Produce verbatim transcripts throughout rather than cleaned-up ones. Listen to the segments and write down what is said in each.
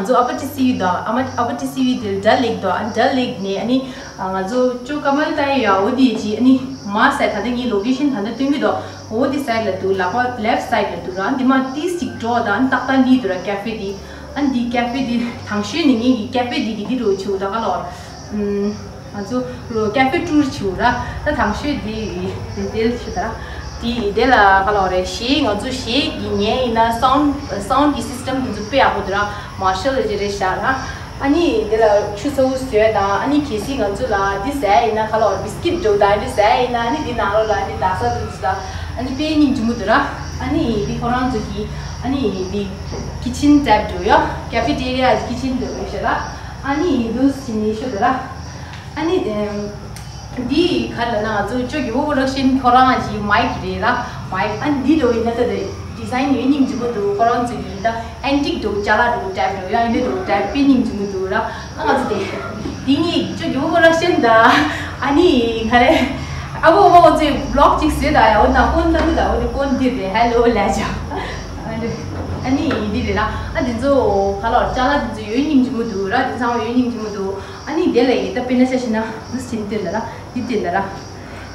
ང་ཚོ་ཨ་པར་ཊི་སི་ཝི་དང་ཨ་མ་ཨ་པར་ཊི་སི་ཝི་དེ་ཌལ་ལེག་དང་ཨ་ཌལ་ལེག་ནས་ཨ་ནི་ང་ཚོ་ཅོ་ཀ་མལ་ཏའི་ཡ་འོ་དེ་ཅི་ཨ་ནི་མ་སའི་ད་ལྟ་ངའི་ལོ་ཀེ་ཤན་ད་ལྟ་སྟོན་གི་འདུག་འོ་དེ་སའི་ཌི་ལ་འདུག་ལག་པ་ལེབ་སའི་ཌི་ལ་འདུག་ར། འདི་མ་ཏིས་ཅིག་འགྲོ་དང་ཏག་ཏག་འདི་འདུག་ར་ཀེ་ཧྥེ་འདི། ཨ་འདི་ཀེ་ཧྥེ་འདི་དང་ཤོས་ནི་ངའི་གི་ཀེ་ཧྥེ་འདི་གི་འདི་འགྲོ་ཆུ་ད་ག་ལོར། ང་ཚོ་ཀེ་ཧྥེ་ཊུར་ཆུ་ར། ད་དང་ཤོས་འདི་དེ་དེ་ཆུ་ད་ར། དེ་དེ་ལ་ག་ལོ་རེད། གཞས་ང་ཚོ་གཞས་ཀྱི་ཉན་ཡིན་ན་སའུན་སའུན་གྱི་སིས་ཊམ་དེ་ཚོ་དཔེ་ཡག་པོ་འདུག་ར། མར་ཤལ་ལ་ཅི་རེད་ཤག་ར། ཨ་ནི་དེ་ལ་ཆུ་ཚ་བོ་བཟོས་དང་ཨ་ནི་གལ་སྲིད་ང་ཚོ་ལ་འདི་ཟས་ཡིན་ན་ག་ལོ་བི་སི་ཀིཊ་འདྲ་བོ་དང་འདི་ཟས་ཡིན་ན་ཨ་ནི་འདི་ནང་ལོགས་ལ་ཨ་ནི་དག་ས་དེ་ཚོ་དང་ཨ་ནི་དཔེ་སྙིང་རྗེ་མོ་འདུག་ར། ཨ་ནི་འདི་ཁོ་རང་ཚོ་གི་ཨ་ནི་འདི་ཀི་ཆན་ཊའིབ་འདྲ་བོ་ཡ། ཀེ་ཧྥེ་ཊེ་རི་ཡ་ཀི་ཆན་འདྲ་བོ་ཡོད་ཤག་ར། ཨ་ནི་འདུག་སེ་ནི་ཤོད་དང་ར། ཨ་ནི་ཨེམ། འདི་ག་ལ་ན་ང་ཚོ་ཅོ་གི་བོ་པོ་རོ་ཤན་ཁོ་རང་གི་མའིག་རེད་ལ། མའིག་ཨ་འདི་འདྲ་བོ་ཡིན་ན་ད་དེ་ཌི་ཟའིན་ཡོད་སྙིང་རྗེ་པོ་འདུག་ཁོ་རང་ཚོ་གི་ད་ཨན་ཊིག་འདྲ་བོ་ཅ་ལག་འདྲ་བོ་ཊའིབ་འདྲ་བོ་ཡ་ཡིན་འདྲ་བོ་ཊའིབ་དཔེ་སྙིང་རྗེ་མོ་འདུག་ར། ཨ་ང་ཚོ་དེ་འདི་ངས་ཅོ་གི་བོ་པོ་རོ་ཤན་ད་ཨ་ནི་ག་རེ་ཨ་བོ་བོ་ཚོས་བི་ལོག་ཅིག་བཟོས་ད་ཡ། འོ་ན་ཀོན་ད་འདི་ད་འོ་དེ་ཀོན་འདི་རེད། ཧེ་ལོ་ལ་ཅ། ཨ་ནི་འདི་རེད་ལ། ཨ་འདི་ཚོ་ག་ལོ་ཅ་ལག་འདི་ཚོ་ཡོད་སྙིང་རྗེ་མོ་འདུག་ར། འདི་ཚང་མ་ཡོད་སྙིང་རྗེ་མོ་འདུག་ཨ་ནི་དེ་ལ་ཡི་ད་དཔེར་ན་ཆ་བཞག་ན་འདི་ཟིན་དེ་ལ་ར། འདི་དེ་ལ་ར།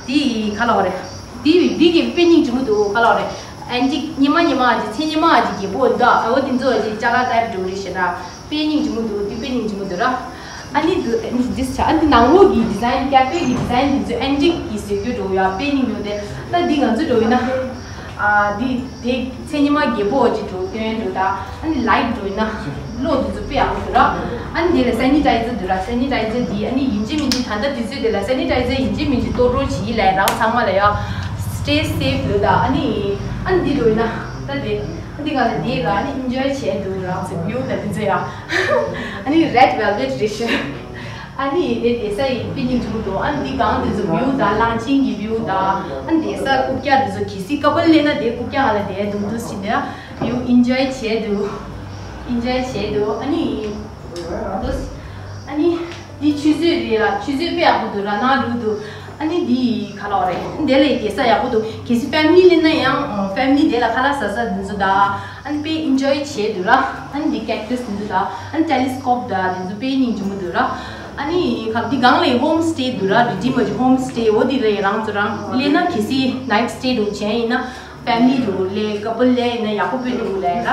འདི་ག་ལ་བ་རེད། འདི་འདི་གི་དཔེ་སྙིང་རྗེ་མོ་འདུག་ག་ལ་བ་རེད། ཨན་ཊིག་ཉི་མ་ཉི་མ་ཨ་ཅི་ཚེ་ཉི་མ་ཨ་ཅི་རྒྱལ་པོ་འདུག་ཨ་འོ་དེ་ཚོ་ཨ་ཅི་ཅ་ལག་ལྟར་འགྲོ་རེད་ཞེ་ན། དཔེ་སྙིང་རྗེ་མོ་འདུག་འདི་དཔེ་སྙིང་རྗེ་མོ་འདུག་ར། ཨ་ནི་འདི་འདི་ཆ་ཨ་འདི་ནང་ལོགས་ཀྱི་ཌི་ཟའིན་ཀེ་ཧྥེ་གི་ཌི་ཟའིན་འདི་ཚོ་ཨན་ཊིག་གི་ཟེར་རྒྱུ་འགྲོ་ཡ། དཔེ་སྙིང་རྗེ་མོ་དེ་ད་འདི་ང་ཚོ་འགྲོ་ཡིན་ན། ཨ་འདི་དེ་ཚེ་ཉི་མ་རྒྱལ་པོ་ཨ་ཅི་འགྲོ་སྟོན་འགྲོ་ད། ཨ་ནི་ལའིཊ་འགྲོ་ཡིན་ན་གློག་འདི་ཚོ་དཔེ་ཡག་པོ་འདུག་ར། ཨ་ནི་དེ་ལ་སེ་ནི་ཊའི་ཛར་འདུག་ར། སེ་ནི་ཊའི་ཛར་འདི་ཨ་ནི་ཡིན་གཅིག་མིན་གཅིག་ད་ལྟ་དུས་ཚོད་དེ་ལ་སེ་ནི་ཊའི་ཛར་ཡིན་གཅིག་མིན་གཅིག་གཏོར་རོགས་བྱེད་ལས་རང་ཚང་མ་ལ་ཡ། སི་ཊེ་སེབ་ལོས་ད། ཨ་ནི་ཨ་ནི་འདི་འགྲོ་ཡིན་ན་ད་དེ་ཨ་འདི་ག་ལ་དེ་ག་ཨ་ནི་ཨིན་ཇོའི་བྱས་འདུག་རང་ཚོ་བིའུ་ལ་དེ་ཚོ་ཡ། ཨ་ནི་རེཌ་ཝེལ་ཝེཊ་རེད་ཤག་ཨ་ནི་དེ་དེ་ས་ཡི་དཔེ་སྙིང་རྗེ་མོ་འདུག་ཨ་ནི་འདི་གང་དེ་ཚོ་བིའུ་དང་གླང་ཆེན་གྱི་བིའུ་དང་། ཨ་ནི་དེ་ས་རྐུབ་བཀྱག་དེ་ཚོ་གལ་སྲིད་ཀ་པལ་སླེབས་ན་དེ་རྐུབ་བཀྱག་ལ་དེ་དུང་དུ་ཕྱིན་ནས་བིའུ་ཨིན་ཇོའི་བྱས་འདུག་ཨིན་ཇོའི་བྱས་འདུག་ཨ་ནི་འདུག་ཨ་ནི་འདི་ཆུ་ཚོད་རེད་ལ། ཆུ་ཚོད་དཔེ་ཡག་པོ་འདུག་ར། ནང་རུ་འདུག་ཨ་ནི་འདི་ག་ལ་བ་རེད། དེ་ལ་དེ་ས་ཡག་པོ་འདུག་གལ་སྲིད་ཕེ་མི་ལི་སླེབས་ན་ཡང་ཕེ་མི་ལི་དེ་ལ་ཁ་ལག་ཟ་ས་འདི་ཚོ་དང་། ཨ་ནི་དཔེ་ཨིན་ཇོའི་བྱས་འདུག་ར། ཨ་ནི་འདི་ཀེག་ཊས་འདི་ཚོ་དང་། ཨ་ནི་ཊེ་ལི་སི་ཀོབ་དང་འདི་ཚོ་དཔེ་སྙིང་རྗེ་མོ་འདུག་ར། ཨ་ནི་ག་འདི་སྒང་ལ་ཧོམ་སི་ཊེ་འདུག་ར། རི་ཌིམ་གྱི་ཧོམ་སི་ཊེ། འོ་འདི་ལ་རང་ཚོ་རང་སླེབས་ན་གལ་སྲིད་ནའིཊ་སི་ཊེ་འདྲ་བྱས་ཡིན་ན་ཕེ་མི་ལི་འདྲ་སླེབས་ཀ་པལ་སླེབས་ཡིན་ན་ཡག་པོ་དཔེ་འདུག་ལ་ར།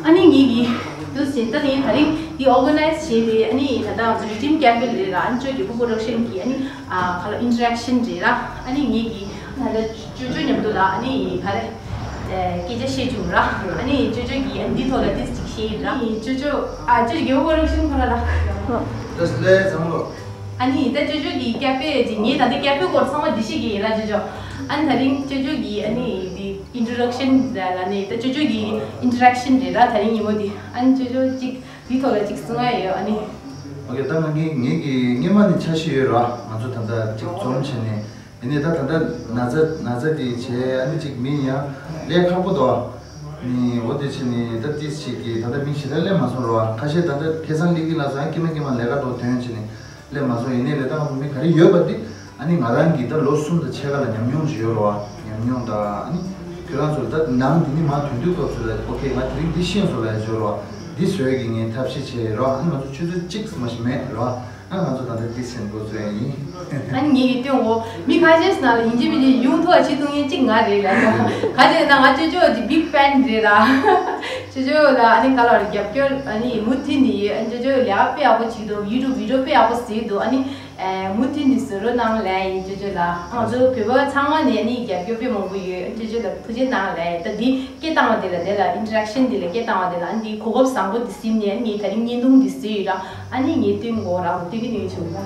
ཨ་ནི་ངེད་ཀྱི་འདུག་ཟིན་ད་ནི་ད་རིང་འདི་ཨོར་ག་ནའི་ཛི་བྱས་ཏེ། ཨ་ནི་ད་ལྟ་ང་ཚོ་རི་ཌིམ་ཀེ་ཧྥེ་ལ་རེད་ར། ཨ་ནི་ཅོ་གི་བོ་པོ་རོ་ཤན་གྱི་ཨ་ནི་ཨ་ག་ལ་ཨིན་ཊེ་རེག་ཤན་རེད་ར། ཨ་ནི་ངེད་ཀྱི་ད་ལྟ་ཅོ་ཅོ་མཉམ་དུ་ལ་ཨ་ནི་ག་རེ་སྐད་ཆ་བཤད་བཅུག་ར། ཨ་ནི་ཅོ་ཅོ་གིས་ཨ་ནི་འདི་ཐོག་ལ་ཏིས་ཅིག་བཤད་ཡིན་ར། ཨ་ནི་ཅོ་ཅོ་ཨ་ཅོ་ཅོ་གི་བོ་པོ་རོ་ཤན་ཁོ་ན་ར། ལགས་ལགས་བཟང་མོ། ཨ་ནི་ད་ཅོ་ཅོ་གི་ཀེ་ཧྥེ་ཅིག་ངས་ད་ལྟ་ཀེ་ཧྥེ་སྐོར་ཚང་མ་འདི་བཤད་ཀྱི་ཡིན་ར་ཅོ་ཅོ། ཨ་ནི་ད་རིང་ཅོ་ཅོ་གིས་ཨ་ནི་འདི་ཨིན་ཊོ་རོ་ཌག་ཤན་ལ་ནི་ད་ཅོ་ཅོ་གི་ཨིན་ཊེ་རེག་ཤན་རེད་ར་ད་རིང་ཉིན་མོ་འདི། ཨ་ནི་ཅོ་ཅོ་ཅིག་འདི་ཐོག་ལ་ཅིག་གསུང་ཡ་ཡོད་ཨ་ནི། ཨོ་ཁེ། ད་ང་གི་ངེད་ཀྱི་སྔོན་མ་ནས་འཆར་གཞི་ཡོད་ར། ང་ཚོ་ད་ལྟ་ཅིག་འཛོམས་བྱས་ནས། ཡིན་ནའི་ད་ད་ལྟ་ན་ཚ་ན་ཚ་དེ་བྱས་ཨ་ནི་ཅིག་མི་ཡང་སླེབས་ཁག་པོ་འདུག་ནི་འོ་དེ་བྱས་ནས་ད་ཏིས་ཅིག་གིས་ད་ལྟ་མི་ཞེ་དྲག་སླེབས་མ་སོང་ར། ཁ་ཤས་ད་ལྟ་ཁ་སང་སླེབས་ཀྱི་ལ་སོང་ཡང་སྐྱེས་མ་སྐྱེས་མ་ལས་ཀ་འགྲོ་དོན་བྱས་ནས་སླེབས་མ་སོང་། ཡིན་ནའི་ལས་ད་ང་ཚོ་མི་ག་རེ་ཡོད་པ་དེ་ཨ་ནི་ང་རང་གིས་ད་ལོ་གསུམ་དང་ཕྱེད་ཀ་ལ་ཉམས་མྱོང་ཅིག་ཡོད་ར། ཉམས་མྱོང་དང་ཨ་ནི་ཁྱོད་རང་ཚོར་ད་ནང་དེ་ནི་མ་ཐོན་དུས་སྐབས་སུ་ལ་ཨོ་ཁེ་ང་དེ་རིང་འདི་ཤེས་སོང་ལ་ཡ་ཅོ་ར། འདི་བཟོས་ཀྱི་ངས་ཐབས་ཤེས་བྱས་ར། ཨ་ནི་ང་ཚོ་ཆུ་ཚོད་གཅིག་མ་ཞིག་མེད་ར། ཨ་ང་ཚོ་ད་ལྟ་འདི་སེམས་འགོ་ཚུགས་ཡ་ཡིན། ཨ་ནི་ངེད་ཀྱི་སྟོན་འོ་མི་ཁ་ཤས་ནང་ལ་ཡིན་གཅིག་མིན་གཅིག་ཡོང་ཐུབ་པ་བྱེད་ཐུབ་མཁན་གཅིག་ང་རེད་ལ། ཁ་ཤས་ན་ང་ཅོ་ཅོ་གི་བིག་ཕེན་རེད་ལ། ཅོ་ཅོ་ལ་ཨ་ནི་ག་ལ་རྒྱབ་སྐྱོར་ཨ་ནི་མུ་མཐུད་ནས་ཡོད། ཨ་ཅོ་ཅོ་ལས་ཀ་དཔེ་ཡག་པོ་བྱེད་འདུག་ཡུ་ཊུབ་བི་ཌི་ཡོ་དཔེ་ཡག་པོ་བཟོས་འདུག་ཨ་ནི་མུ་མཐུད་ནས་བཟོ་རོགས་གནང་ལ་ཡིན་ཅོ་ཅོ་ལ། ང་ཚོ་བོད་པ་ཚང་མ་ནས་ཨ་ནི་རྒྱབ་སྐྱོར་དཔེ་མང་པོ་ཡོད། ཨ་ཅོ་ཅོ་ལ་ཐུགས་རྗེ་གནང་ལ་ཡིན། ད་འདི་སྐད་བཏང་བ་དེ་ལ་དེ་ལ་ཨིན་ཊར་ཨེག་ཤན་དེ་ལ་སྐད་བཏང་བ་དེ་ལ་ཨ་ནི་གོ་སྐབས་བཟང་པོ་དེ་ཟིན་ནས་ཨ་ནི་ངས་ད་རིང་བརྙན་ཐུང་འདི་བཟོས་ཡོད་ར། ཨ་ནི་ངས་སྟོན་དགོས་རང་སྟོན་གི་ནས་བྱུང་ད།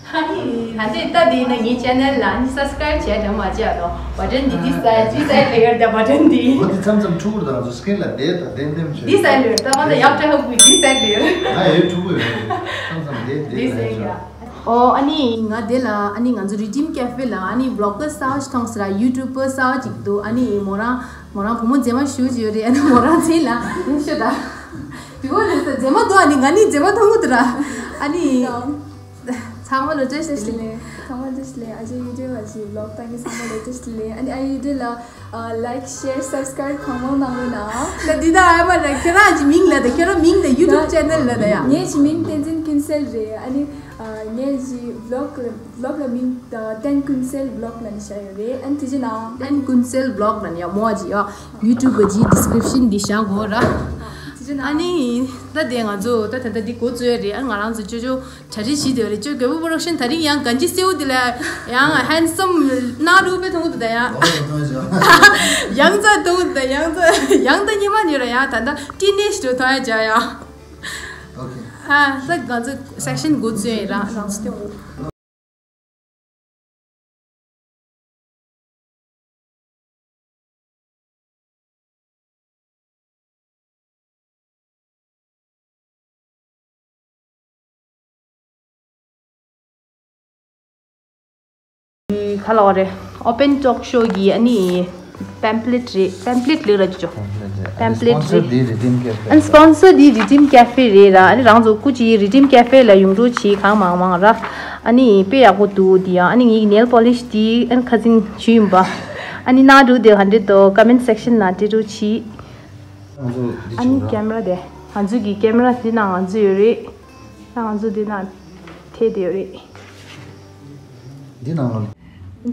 ཨ་ནི་ད་ལྟའི་ལྟ་དེ་ན་ངའི་ཆེ་ནལ་ལ་ཨ་ནི་སབ་སི་ཀ་རའིབ་བྱས་དྲན་མ་བརྗེད་དོ། བ་ཊན་འདི་འདི་སའི་འདི་སའི་ལེ་ཡར་ད་བ་ཊན་འདི། འོ་འདི་མཚམས་མཚམས་འཁྲུག་པོ་དང་ཚོ་སི་ཀིན་ལ་བསྡད་ད་བསྡད་འདེམས་བྱོས། འདི་སའི་ལེ་ཡར་ད་བ་ད་ཡག་ཏྲ་ཧ་གུ་འདི་སའི་ལེ་ཡར། ང་ཡོད་འཁྲུག་པོ་ཡོད། མཚམས་མཚམས་བསྡད་བསྡད་འདི་ལ་སའི་ཡོད། ཡ། ཨོ་ཨ་ནི་ང་དེ་ལ་ཨ་ནི་ང་ཚོ་རི་ཌིམ་ཀེ་ཧྥེ་ལ་ཨ་ནི་བི་ལོག་གར་གསར་པ་ཞིག་མཐོང་ཟེར་ར། ཡུ་ཊུབ་པར་གསར་པ་ཅིག་འདུག་ཨ་ནི་མོ་རང་མོ་རང་བུ་མོ་མཛེས་མ་ཞུ་ཅིག་ཡོད་རེད། ཨ་ནི་མོ་རང་མཚན་ལ་ཡིན་ཤོད་ད། དེ་བོ་ལས་ས་མཛེས་མ་འདུག་ཨ་ནི་ང་ནི་མཛེས་མ་མཐོང་གི་འདུག་ར། ཨ་ནི། ཚང་མ་ལ་བཀྲ་ཤིས་བདེ་ལེགས། ཚང་མ་བཀྲ་ཤིས་ ལས་ཨ་ཅེ་ཡུ་ཊུབ་ཨ་ཅེ་བི་ལོག་ཏང་གི་སམ་མོ་ལེ་ཊེ་སི་ལས། ཨ་ནི་ཨ་ཡུ་ཊུབ་ལ་ལའིཀ་ཤེར་སབ་སི་ཀ་རེབ་གང་མང་གནང་རོགས་གནང་། ད་འདི་ད་ཨ་མ་ལ་ཁྱེད་རང་གི་མིང་ལ་ད་ཁྱེད་རང་མིང་ད་ཡུ་ཊུབ་ཅེ་ནལ་ལ་ད་ཡ། ངའི་གི་མིང་བསྟན་འཛིན་ཀུན་གསལ་རེད། ཨ་ནི་ངའི་གི་བི་ལོག་ལ་བི་ལོག་ལ་མིང་བསྟན་ཀུན་གསལ་བི་ལོག་ལ་ནི་བྱ་ཡོད་རེད། ཨ་ནི་དེ་ཅི་ནང་བསྟན་ཀུན་གསལ་བི་ལོག་ལ་ནི་ཡ་མོ་ཨ་ཅི་ཡ་ཡུ་ཊུབ་གི་ཌི་སི་ཀི་རིབ་ཤན་འདི་བཞག་གོ་ར། ཨ་ནི་ད་དེ་ང་ཚོ་ད་ད་ད་འདི་འགོ་བཙུགས་ཡ་རེད། ཨ་ང་རང་ཚོ་ཅོ་ཅོ་གྲ་སྒྲིག་བྱེད་དེ་རེད། ཅོ་རྒྱལ་པོ་པོ་རོ་ཤན་ད་རིང་ཡང་གན་ཇི་སེའུ་དེ་ལ་ཡང་ཧན་སམ་ནག་རུ་པའི་ཐོང་དུ་ད་ཡང་ཡང་ཙ་ཐོང་དུ་ད་ཡང་ཙ་ཡང་ད་ཉི་མ་ཉི་ར་ཡང་ད་ད་ཏི་ནེ་ཤི་དུ་ཐོང་ཡ་ཇ་ཡང་ཨ་ད་གན་ཇི་སེག་ཤན་འགོ་བཙུགས་ཡ་རང་རང་སྟེ། ཁ་ལོ་རེད། ཨོ་པན་ཊོག་ཤོ་གི་ཨ་ནི་པེམ་ཕི་ལེཊ་རེད། པེམ་ཕི་ལེཊ་ལེགས་ར་ཅོ་ཅོ། པེམ་ཕི་ལེཊ་རེད། ཨ་ནི་སྤོན་སར་འདི་རི་ཌིམ་ཀེ་ཧྥེ། ཨ་ནི་སྤོན་སར་འདི་རི་ཌིམ་ཀེ་ཧྥེ་རེད་ར། ཨ་ནི་རང་ཚོ་སྐུ་མཁྱེན་རི་ཌིམ་ཀེ་ཧྥེ་ལ་ཡོང་རོགས་བྱེད་གང་མང་མང་ར། ཨ་ནི་དཔེ་ཡག་པོ་འདུག་འདི་ཡང་། ཨ་ནི་ངའི་ནེལ་པོ་ལིཤ་འདི་ཨ་ནི་ཁ་སང་བྱུགས་ཡིན་པ། ཨ་ནི་ནག་འགྲོ་དེ་ག་འདྲ་འདུག་ཀོ་མེན་སེག་ཤན་ནང་སྤྲད་རོགས་གྱིས། ང་ཚོ་འདི་ཨ་ནི་བྱུང་ར། ཀེམ་ར་དེ་ང་ཚོ་གི་ཀེམ་ར་འདི་ནང་ང་ཚོ་ཡོད་རེད། ད་ང་ཚོ་འདི་ནང་ཐེ་དེ་ཡོད་རེད། འདི་ནང་ལ།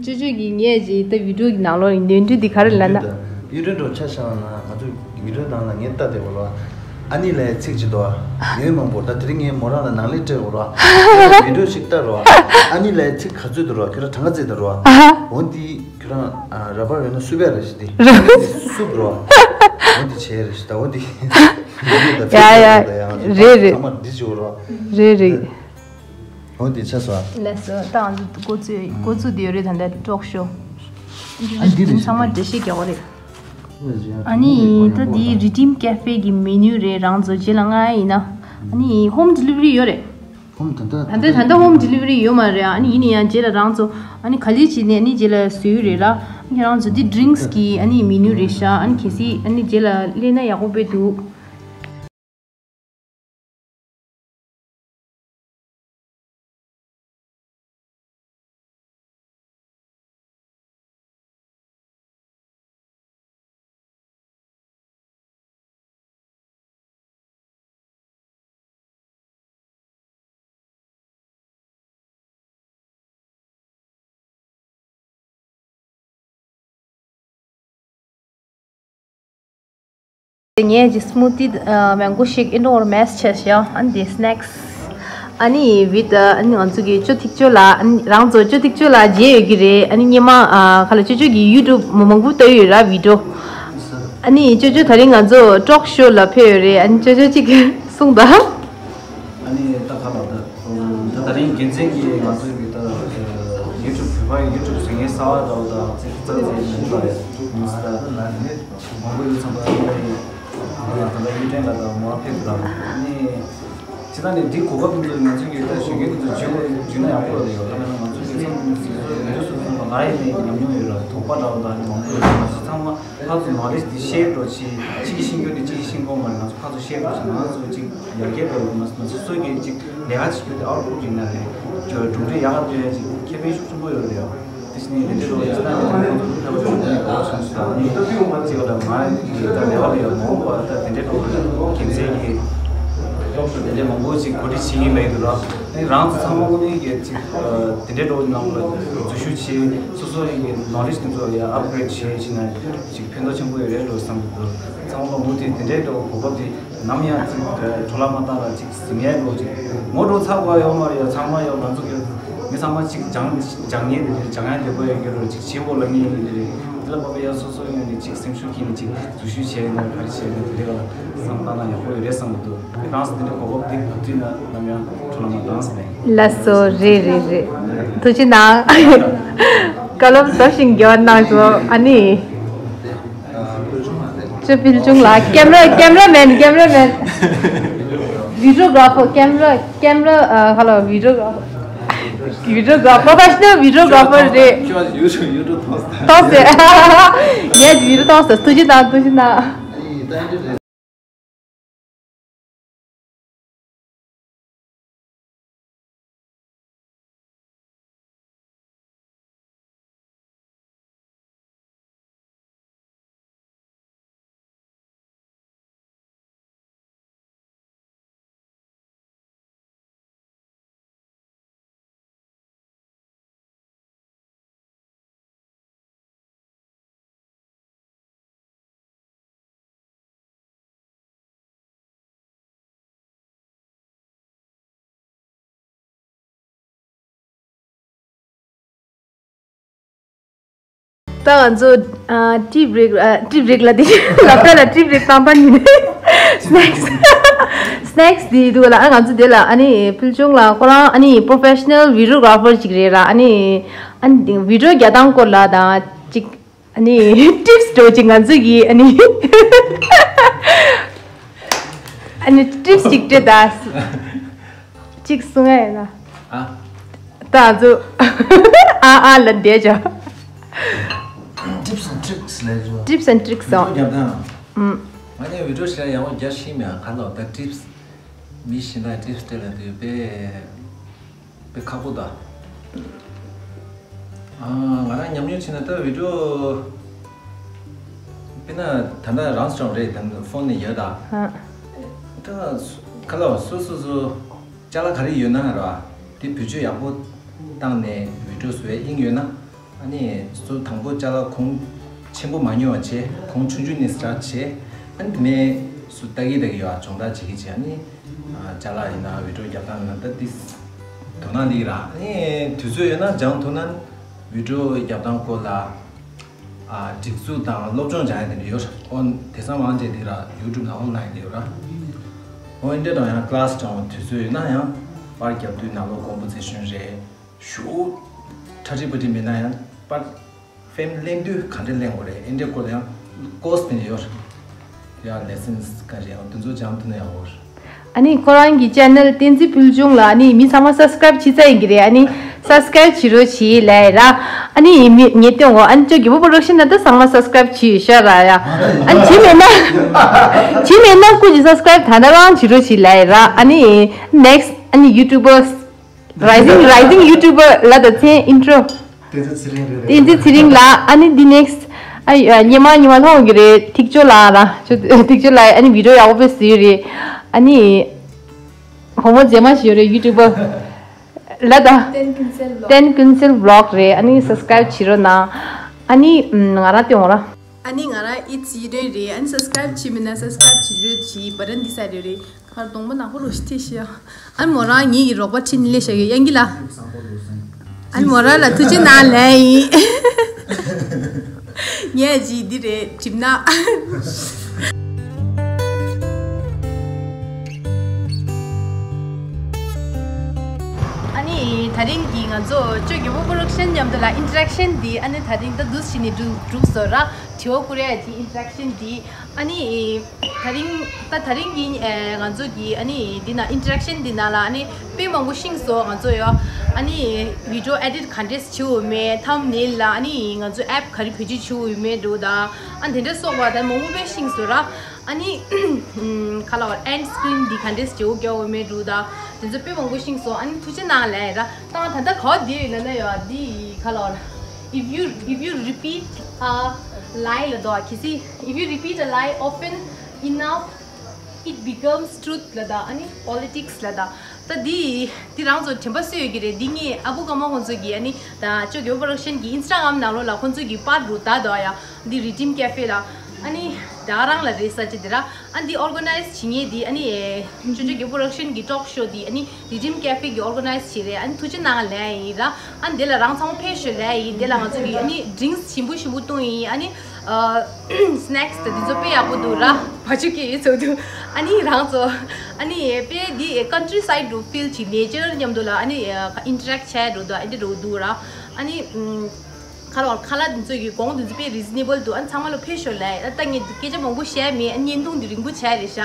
ཅོ་ཅོ་གི་ངས་ཅིག་ད་བི་ཌིའོ་གི་ནང་ལོགས་ནས་ནོར་འཁྲུལ་འདི་ག་རེ་ལབ་ན། ཡུ་ཊུབ་འགྲོ་ཆ་བཞག་ན་ང་ཚོ་བི་ཌིའོ་ནང་ལ་ངས་ལྟ་དེ་བོ་ལ། ཨ་ནི་ལའི་ཚིག་ཅིག་འདུག་ཨ། ངའི་མང་པོ་ད་དེ་རིང་ངས་མོ་རང་ལ་ནང་ལས་སྤྲད་བོ་ལ། ཁྱོད་རང་བི་ཌིའོ་ཞིག་ལྟ་རོགས་ཨ། ཨ་ནི་ལའི་ཚིག་ག་ཚོད་འདུག་རོགས། ཁྱོད་རང་གྲངས་ཀ་བརྩིས་ད་རོགས་ཨ། འོ་འདི་ཁྱོད་རང་ཨ་ར་བར་ཡོད་ན་སུབ་ཡ་རེད་ཞིག་དེ། སུབ་རོགས། འོ་འདི་བྱས་རེད་ཞིག་ད་འོ་འདི། ཡ་ཡ། རེད་རེད། ཚང་མ་འདི་བྱེད་རོགས། རེད་རེད། འོ་དེ་ཆ་སོ། ལགས་སོ། ད་ང་ཚོ་འགོ་ཚུགས་འགོ་ཚུགས་དེ་ཡོད་རེད། ད་ལྟ་ཊོག་ཤོ། ཨ་འདི་རེད། ཚང་མ་འགྲེལ་བཤད་རྒྱག་གི་རེད། ཨ་ནི་ད་འདི་རི་ཌིམ་ཀེ་ཧྥེ་གི་མེ་ནུ་རེད། རང་ཚོ་རྗེས་ལ་མངགས་ཡ་ཡིན་ན། ཨ་ནི་ཧོམ་ཌི་ལི་ཝ་རི་ཡོད་རེད། ཧོམ་ད་ལྟ་ད་ལྟ་ད་ལྟ་ཧོམ་ཌི་ལི་ཝ་རི་ཡོད་མ་རེད། ཨ་ནི་ཡིན་ན་ཡང་རྗེས་ལ་རང་ཚོ་ཨ་ནི་ག་ལེར་བྱས་ནས་ཨ་ནི་རྗེས་ལ་བཟོས་ཡོད་རེད་ལ། ཨ་ནི་རང་ཚོ་འདི་ཌི་རིང་སི་གི་ཨ་ནི་མེ་ནུ་རེད་ཤག་ཨ་ནི་གལ་སྲིད་ཨ་ནི་རྗེས་ལ་སླེབས་ན་ཡག་པོ་དཔེ་འདུག་ངས་ཀྱི་སྨུ་ཏི་མེང་གོ་ཤེག་ཨིན་ཌོར་མེ་སི་བྱས་ཤག་ཨ་ནི་དེ་སི་ནེག་སི། ཨ་ནི་བིད་ཨ་ནི་ང་ཚོ་གི་ཅོ་ཐིག་ཅོ་ལ་ཨ་ནི་རང་ཚོ་ཅོ་ཐིག་ཅོ་ལ་མཇལ་ཡོད་ཀྱི་རེད། ཨ་ནི་སྔོན་མ་ཨ་ཁ་ལ་ཅོ་ཅོ་གི་ཡུ་ཊུབ་མང་པོ་ལྟ་ཡོད་ར་བི་ཌིའོ། ཨ་ནི་ཅོ་ཅོ་ད་རིང་ང་ཚོ་ཊོག་ཤོ་ལ་ཕེབས་ཡོད་རེད། ཨ་ནི་ཅོ་ཅོ་གཅིག་གསུངས་དང་། ཨ་ནི་ད་ཁ་ལ་ད་ད་ད་རིང་རྒྱུ་མཚན་གྱིས་ང་ཚོ་གི་ད་ཡུ་ཊུབ་བོད་པ་ཡུ་ཊུབ་བཟོ་མཁན་གསར་པ་འདྲ་བོ་དང་ཚིག་རྩ་ཚིག་མི་འདྲ་བ་ཡོད་ད་མང་པོ་ཡོད་ཙང་ད་ད་ད་ཡུ་ཊན་ལ་ད་མོ་རང་ཕེབས་དང་ཨ་ནི་ཅི་ད་ནི་འདི་གོ་སྐབས་འདི་ང་ཚོ་གི་ད་ཞུ་མཁན་འདི་ཚོ་བརྒྱུད་བརྒྱུད་ན་ཡག་པོ་རེད་ཡོད་ད་ང་ཚོ་གི་ཚང་མ་ཚིག་ཚོ་ཡོད་སུ་ཚང་མ་ང་ཡི་ནས་ཉམས་མྱོང་ཡོད་ར་དོགས་པ་འདྲ་བོ་ད་ནི་མང་པོ་ཡོད་ད་ང་ཚོ་ཚང་མ། ཕར་ཚུར་ནོ་ལེཇ་འདི་ཤེར་འགྲོ་ཆེ། གཅིག་གིས་ཤེས་རྒྱུ་འདི་གཅིག་གིས་ཤེས་དགོས་མ་རེད། ང་ཚོ་ཕར་ཚུར་ཤེར་འགྲོ་ཆེ། ང་ཚོ་གཅིག་ཡར་རྒྱས་འགྲོ་ཡོད་མ་རེད། ང་ཚོ་སོ་སོ་གིས་གཅིག་ལས་ཀ་བྱེད་རྒྱུ་འདི་ཨའུ་ཊ་པུཊ་ཡིན་ན་རེད། གྲུབ་འབྲས་ཡག་ག་སྟོན་ཡ་གཅིག་ཁེ་ཕན་ཤུགས་ཆེན་པོ་ཡོད་རེད་ཡ། དེ་བཞིན་དེ་འདྲའི་ལོ་ཡིན་ན་ང་ཚོ་ཕར་ཚུར་ནོ་ལེཇ་འགྲོ་ཆུང་ཆུང་དང་ནི་གཅིག་ལ་ང་ད་ལས་ཀ་ལ་ཡོད་མང་པོ་ད་དེ་འདྲའི་ལོ་དགེ་མཚན་གྱི་དེ་འདྲའི་མང་པོ་གཅིག་གོ་སྒྲིག་བྱེད་ཀྱི་མེད་འདུག་ར། ཨ་ནི་རང་ཚོ་ཚང་མ་དངོས་གནས་ཀྱི་ཅིག་ཨ་དེ་འདྲའི་འགྲོ་ནང་ལ་འཛུལ་ཞུགས་བྱེད། སོ་སོ་ཡི་གི་ནོ་ལེཇ་དེ་ཚོ་ཡང་ཨབ་གྷི་རེཌ་བྱེད་བྱེད་ན་ཅིག་ཕན་ཐོགས་ཆེན་པོ་ཡོད་རེད་འགྲོ་བསམ་གྱི་འདུག་ཚང་མ་ལ་མུ་མཐུད་དེ་འདྲའི་འགྲོ་གོ་སྐབས་དེ་ནམ་ཡང་ཅིག་འཕྲོ་བརླག་མ་བཏང་ར་ཅིག་ཟིན་ཡས་འགྲོ་ཅིག་ངོ་འགྲོ་ཚར་བ་ཡོད་མ་རེད་ཡ། ཚང་མ་ཡོད་ང་ཚོ་གི་མི་ཚང་མ་ཅིག་སྦྱང་སྦྱང་ཉེན་དེ་འདྲ་སྦྱང་ཡ་འདོད་པ་ཡོད་ཀྱི་རེད། ཅིག་བྱེད་དགོས་ལབ་ཉེན་ཡོད་ཀྱི་རེད། དེ་ལ་བབས་པ་ཡ་སོ་སོ་ཡོད་ནས་ཅིག་སེམས་ཤུགས་ཀྱིས་ནས་ཅིག་འཛུལ་ཞུགས་བྱས་ནས་ག་རེ་བྱས་ནས་དེ་འདྲ་ལ་བསམ་བཏང་ན་ཡག་པོ་ཡོད་རེད་བསམ་གྱི་འདུག་ཁྱེད་རང་ཚོ་འདི་འདྲ་གོ་སྐབས་འདི་ག་དུས་ན་ནམ་ཡང་འཕྲོ་བརླག་མ་བཏང་ཟེར་ནས། ལགས་སོ། རེད་རེད་རེད། ཐུགས་རྗེ་གནང་། བཀའ་སློབ་ཟབ་ཞིང་རྒྱས་པ་གནང་སོང་། ཨ་ནི་ཅོ་ཕུལ་བྱུང་ལགས། ཀེམ་ར་ཀེམ་ར་མེན་ཀེམ་ར་མེན། བི་ཌིའོ་གྷ་ར་ཕར། ཀེམ་ར་ཀེམ་ར་ཨ་ཧ་ལོ། བི་ཌིའོ་གྷ་ར་ཕར། བི་ཌིའོ་གྷ་ར་ཕར། པོ་རོ་ཕེ་ཤ་ནལ་བི་ཌིའོ་གྷ་ར་ཕར་རེད། ཁྱོད་ཡུ་ཊུབ་ཡུ་ཊུབ་ཐོག་ཐོག་ཟེར། ངས་བི་ཌིའོ་ཐོག་ཟེར། ཐུགས་རྗེ་གནང་། ཐུགས་རྗེ་གནང་། ད་ང་ཚོ་ཨ་tea break ཨ་tea break ལ་དེ་ལབ་ད་ལ་tea break བཏང་པ་ཉིན་snacks snacks དེ་འདུག་ལ། ཨ་ང་ཚོ་དེ་ལ་ཨ་ནི་ཕུལ་བྱུང་ལ་ཁོ་རང་ཨ་ནི་professional videographer ཅིག་རེད་ར། ཨ་ནི་ཨ་ནི་video རྒྱག་སྟངས་སྐོར་ལ་དང་ཅིག་ཨ་ནི་tips འགྲོ་ཅིག་ང་ཚོ་གི་ཨ་ནི་ཨ་ནི་tips ཅིག་སྤྲད་ད། གཅིག་གསུང་ཡ་ཡིན་ན། ཨ། ད་ཚོ་ཨ་ཨ་ལ་བསྡད་བྱ། Tips and tricks ལས་བཟོ། Tips and tricks ཨོ། བི་ཌི་ཡོ་རྒྱབ་དང་། ཨུམ། ང་ནི་བི་ཌི་ཡོ་ཞིག་ཡག་པོ་རྒྱག་ཤེས་མེད་ཨ། ཁ་ལོ་ད་tips མི་གཞན་དག་tips སྤྲད་ལ་དུས་དཔེ་དཔེ་ཁག་པོ་ད། ཨ་ང་རང་ཉམས་མྱོང་བྱས་ན་ད་བི་ཌི་ཡོ་དཔེར་ན་ད་ལྟ་རང་སྦྱོང་རེད་ད་ཕོན་ནས་ཡོད་ད། ཧ། ད་ཁ་ལོ་སོ་སོ་སོ། ཅ་ལག་ག་རེ་ཡོད་ན་ར། དེ་བེད་སྤྱོད་ཡག་པོ་བཏང་ནས་བི་ཌི་ཡོ་བཟོ་ཡ་དབྱིངས་ཡོད་ན། ཨ་ནི་སོ་དང་པོ་ཅ་ལག་གོང་ཆེན་པོ་མ་ཉོ་བ་བྱས། གོང་ཆུང་ཆུང་ནས་start བྱས། ཨ་ནི་དེ་ནས་སུ་ལྟ་གི་ལྟ་གི་ཡོད་ཨ། སྦྱོང་བརྡར་བྱེད་ཀྱི་བྱེད། ཨ་ནི་ཅ་ལག་ཡིན་ན་བི་ཌི་ཡོ་རྒྱབ་སྟངས་ཡིན་ན་ད་དེ་དོ་སྣང་ལི་ར། ཨ་ནི་དུས་ཚོད་ཡོད་ན་སྦྱང་ཐུབ་ན་བི་ཌི་ཡོ་རྒྱབ་སྟངས་སྐོར་ལ། ཨ་སྒྲིག་འཛུགས་དང་སློབ་སྦྱོང་སྦྱང་ཡ་དེ་འདྲ་ཡོད། ཨོ་དེང་སང་མང་ཆེ་འདི་ར་ཡུ་ཊུབ་ནང་ཨོན་ལའིན་དེ་ཡོད་ར། ཨོ་འདི་འདྲ་དང་ཡང་ཀི་ལ་སི་སྦྱང་བ་དུས་ཚོད་ཡོད་ན་ཡང་པར་རྒྱབ་དུས་ནང་ལོགས་ཀོམ་པོ་ཟི་ཤོན་རེད། ཞུ་ཁྲ་ཁྲི་པ་ཁྲི་མེད་ན་ཡང་པར་ཕེམ་ལེན་དུས་ག་འདྲ་ལེན་དགོས་རེད། ཨེ་འདྲའི་སྐོར་ལ་ཡང་ཀོར་སི་དེ་འདྲ་ཡོད་ར། ཡང་ལེ་སན་སི་ག་རེ་ཡང་དེ་ཚོ་སྦྱང་ཐུབ་ན་ཡག་པོ་རེད། ཨ་ནི་ཁོ་རང་གི་ཅེ་ནལ་བསྟན་འཛིན་ཕུལ་བྱུང་ལ་ཨ་ནི་མི་ཚང་མ་སབ་སི་ཀ་རའིབ་བྱེད་ཚར་ཡིན་གྱི་རེད། ཨ་ནི་སབ་སི་ཀ་རའིབ་བྱེད་རོགས་བྱེད་ལབ་ཡ་ར། ཨ་ནི་མི་ངས་སྟོན་གོ་ཨ་ནི་ཅོ་རྒྱལ་པོ་པོ་རོ་ཌག་ཤན་ན་ད་ཚང་མ་སབ་སི་ཀ་རའིབ་བྱེད་ཤག་ར་ཡ། ཨ་ནི་བྱེད་མེད་ན་བྱེད་མེད་ན་སྐུ་མཁྱེན་སབ་སི་ཀ་རའིབ་ད་ལྟ་རང་བྱེད་རོགས་བྱེད་ལབ་ཡ་ར། ཨ་ནི་ནེག་སི་ཊི་ཨ་ནི་ཡུ་ཊུབ་པར་རའི་ཛིང་རའི་ཛིང་ཡུ་ཊུབ་པར་ལ་ད་མཚན་ཨིན་ཊྲོ། བསྟན་འཛིན་ཚེ་རིང་རེད། བསྟན་འཛིན་ཚེ་རིང་ལགས། ཨ་ནི་འདི་ནེག་སི་ཊི་ཨ་ཡ་ཉི་མ་ཉི་མ་ལྷོང་གི་རེད། ཐིག་ཅོ་ལགས་ར། ཅོ་ཐིག་ཅོ་ལགས་ཨ་ནི་བི་ཌི་ཡོ་ཡག་པོ་དཔེ་བཟོས་རེད། ཨ་ནི་བུ་མོ་མཛེས་མ་ཞིག་ཡོད་རེད་ཡུ་ཊུབ་པར་ལ་ད། བསྟན་ཀུན་གསལ་བི་ལོག་བསྟན་ཀུན་གསལ་བི་ལོག་རེད། ཨ་ནི་སབ་སི་ཀ་རའིབ་བྱེད་རོགས་གནང་། ཨ་ནི་ང་རང་སྟོན་འོང་ར། ཨ་ནི་ང་རང་ཨི་ཙི་ཡི་རེད་རེད། ཨ་ནི་སབ་སི་ཀ་རའིབ་བྱེད་མེད་ན་སབ་སི་ཀ་རའིབ་བྱེད་རོགས་བྱེད། བ་ཏན་འདི་ས་རེད་རེད། ཁར་གདོང་པ་ནག་པོ་རུ་ཞིག་ཐེ་ཤི་ཡ། ཨ་ནི་མོ་རང་ངེད་ཀྱི་རོགས་པ་ཁྲིད་ནས་སླེབས་བཞག་ཡོད་ཡང་གི་ལ། ཨ་ནི་མོ་རང་ལ་ཐུགས་རྗེ་གནང་ལན་ཡིན། ངས་ཅི་འདི་རེད་གྲིབ་ནག་ཨ་ནི་ད་རིང་གི་ང་ཚོ་ཅོ་རྒྱལ་པོ་པོ་རོ་ཌག་ཤན་མཉམ་དུ་ལ་ཨིན་ཊེ་རེག་ཤན་འདི་ཨ་ནི་ད་རིང་ད་འདུག་བྱས་ནས་འགྲུབ་འགྲུབ་སོང་ར། དྲི་བ་བཀོད་ཡ་དེ་ཨིན་ཊེ་རེག་ཤན་དེ། ཨ་ནི་ད་རིང་ད་ད་རིང་གི་ཨེ་ང་ཚོ་གི་ཨ་ནི་འདི་ན་ཨིན་ཊེ་རེག་ཤན་འདི་ན་ལ་ཨ་ནི་དཔེ་མང་པོ་ཤེས་སོང་ང་ཚོ་ཡོ། ཨ་ནི་བི་ཌི་ཡོ་ཨེ་ཌིཊ་ག་འདྲས་བྱེད་འོས་མེད། ཐམ་ནེལ་ལ་ཨ་ནི་ང་ཚོ་ཨེབ་ག་རེ་བེད་སྤྱོད་བྱེད་འོས་མེད་འགྲོ་ད། ཨ་དེ་འདྲས་སོགས་པ་ད་མང་པོ་དཔེ་ཤེས་སོང་ར། ཨ་ནི་ཁ་ལ་བར་ཨེན་སི་ཀི་རིན་འདི་ག་འདྲས་བྱེད་འོས་འོས་མེད་འགྲོ་ད། དེ་ཚོ་དཔེ་མང་པོ་ཤེས་སོང་། ཨ་ནི་ཐུགས་རྗེ་གནང་ལབ་ཡ་ར། ད་ང་ད་ལྟ་ག་བ་བསྡད་ཡོད་ལབ་ན་ཡོད་འདི་ཁ་ལོར། If you if you repeat a lie ལ་དོ་གལ་སྲིད། If you repeat a lie often enough, it becomes truth ལ་དོ། ཨ་ནི་པོ་ལི་ཊིག་སི་ལ་དོ། ད་འདི་འདི་རང་ཚོ་དྲན་པ་གསོས་ཡོད་ཀྱི་རེད། འདི་ངས་ཨ་བུ་ཀ་མ་ཁོང་ཚོ་གི་ཨ་ནི་ད་ཅོ་རྒྱལ་པོ་པོ་རོ་ཌག་ཤན་གི་ཨིན་སི་ཊ་གྷ་རམ་ནང་ལོགས་ལ་ཁོང་ཚོ་གི་པར་རུ་ད་དོ་ཡ། འདི་རི་ཌིམ་ཀེ་ཕེ་ལ། ཨ་ནི་ད་རང་ལ་རེད་ས་ཅི་དེ་ར། ཨ་འདི་ཨོར་ག་ནའི་ཛི་བྱེད་མཁན་འདི་ཨ་ནི་ཅོ་ཅོ་རྒྱལ་པོ་པོ་རོ་ཌག་ཤན་གི་ཊོག་ཤོ་འདི་ཨ་ནི་རི་ཌིམ་ཀེ་ཕེ་གི་ཨོར་ག་ནའི་ཛི་བྱེད་རེད། ཨ་ནི་ཐུགས་རྗེ་གནང་ལབ་ཡིན་ར། ཨ་འདི་ལ་རང་ཚང་མ་ཕེབས་ཤོག་ལབ་ཡིན། འདི་ལ་ང་ཚོ་གི་ཨ་ནི་ཌི་རིང་སི་ཞིམ་པོ་ཞིམ་པོ་བཏུང་ཡིན། ཨ་ནི་སི་ནེག་སི་དེ་ཚོ་དཔེ་ཡག་པོ་འདུག་ར། བ་ཕྱུགས་ཀྱི་ཡོད་ཚོགས་འདུག་ཨ་ནི་རང་ཚོ་ཨ་ནི་དཔེ་འདི་ཀན་ཊི་རི་སའིཌ་རུ་ཕིལ་གྱི་ནེ་ཅར་མཉམ་དུ་ལ་ཨ་ནི་ཨིན་ཊེ་རེག་བྱས་འགྲོ་འདུག་ཨ་འདི་འགྲོ་འདུག་ར། ཨ་ནི་ཁ་ལོར་ཁ་ལག་འདི་ཚོ་གི་གོང་འདི་ཚོ་དཔེ་རི་ཛི་ནེ་བལ་འདུག་ཨ་ནི་ཚང་མ་ལོ་ཕེབས་ཤོག་ལབ། ཨ་ད་ངས་སྐད་ཆ་མང་པོ་བཤད་མེད། ཨ་བརྙན་ཐུང་འདི་རིང་པོ་བྱས་རེད་ཤག་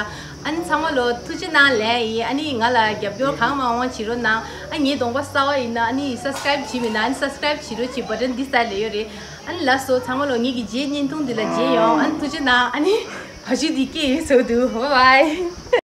ཨ་ནི་ཚང་མ་ལོ་ཐུགས་རྗེ་གནང་ལབ་ཡིན། ཨ་ནི་ང་ལ་རྒྱབ་སྐྱོར་གང་མང་མང་བྱེད་རོགས་གནང་། ཨ་ངའི་གདོང་པ་གསར་པ་ཡིན་ན་ཨ་ནི་སབ་སི་ཀ་རའིབ་བྱས་མེད་ན་ཨ་ནི་སབ་སི་ཀ་རའིབ་བྱེད་རོགས་བྱེད། བ་ཊན་འདི་སར་ལ་ཡོད་རེད། ཨ་ནི་ལགས་སོ་ཚང་མ་ལོ་ངེད་ཀྱི་རྗེས་བརྙན་ཐུང་འདི་ལ་མཇལ་ཡོང་། ཨ་ནི་ཐུགས་རྗེ་གནང་། ཨ་ནི་བ་ཕྱུགས་འདི་སྐྱེས་ཡོད་ཚོགས་འདུག་བྷའི་བྷའི།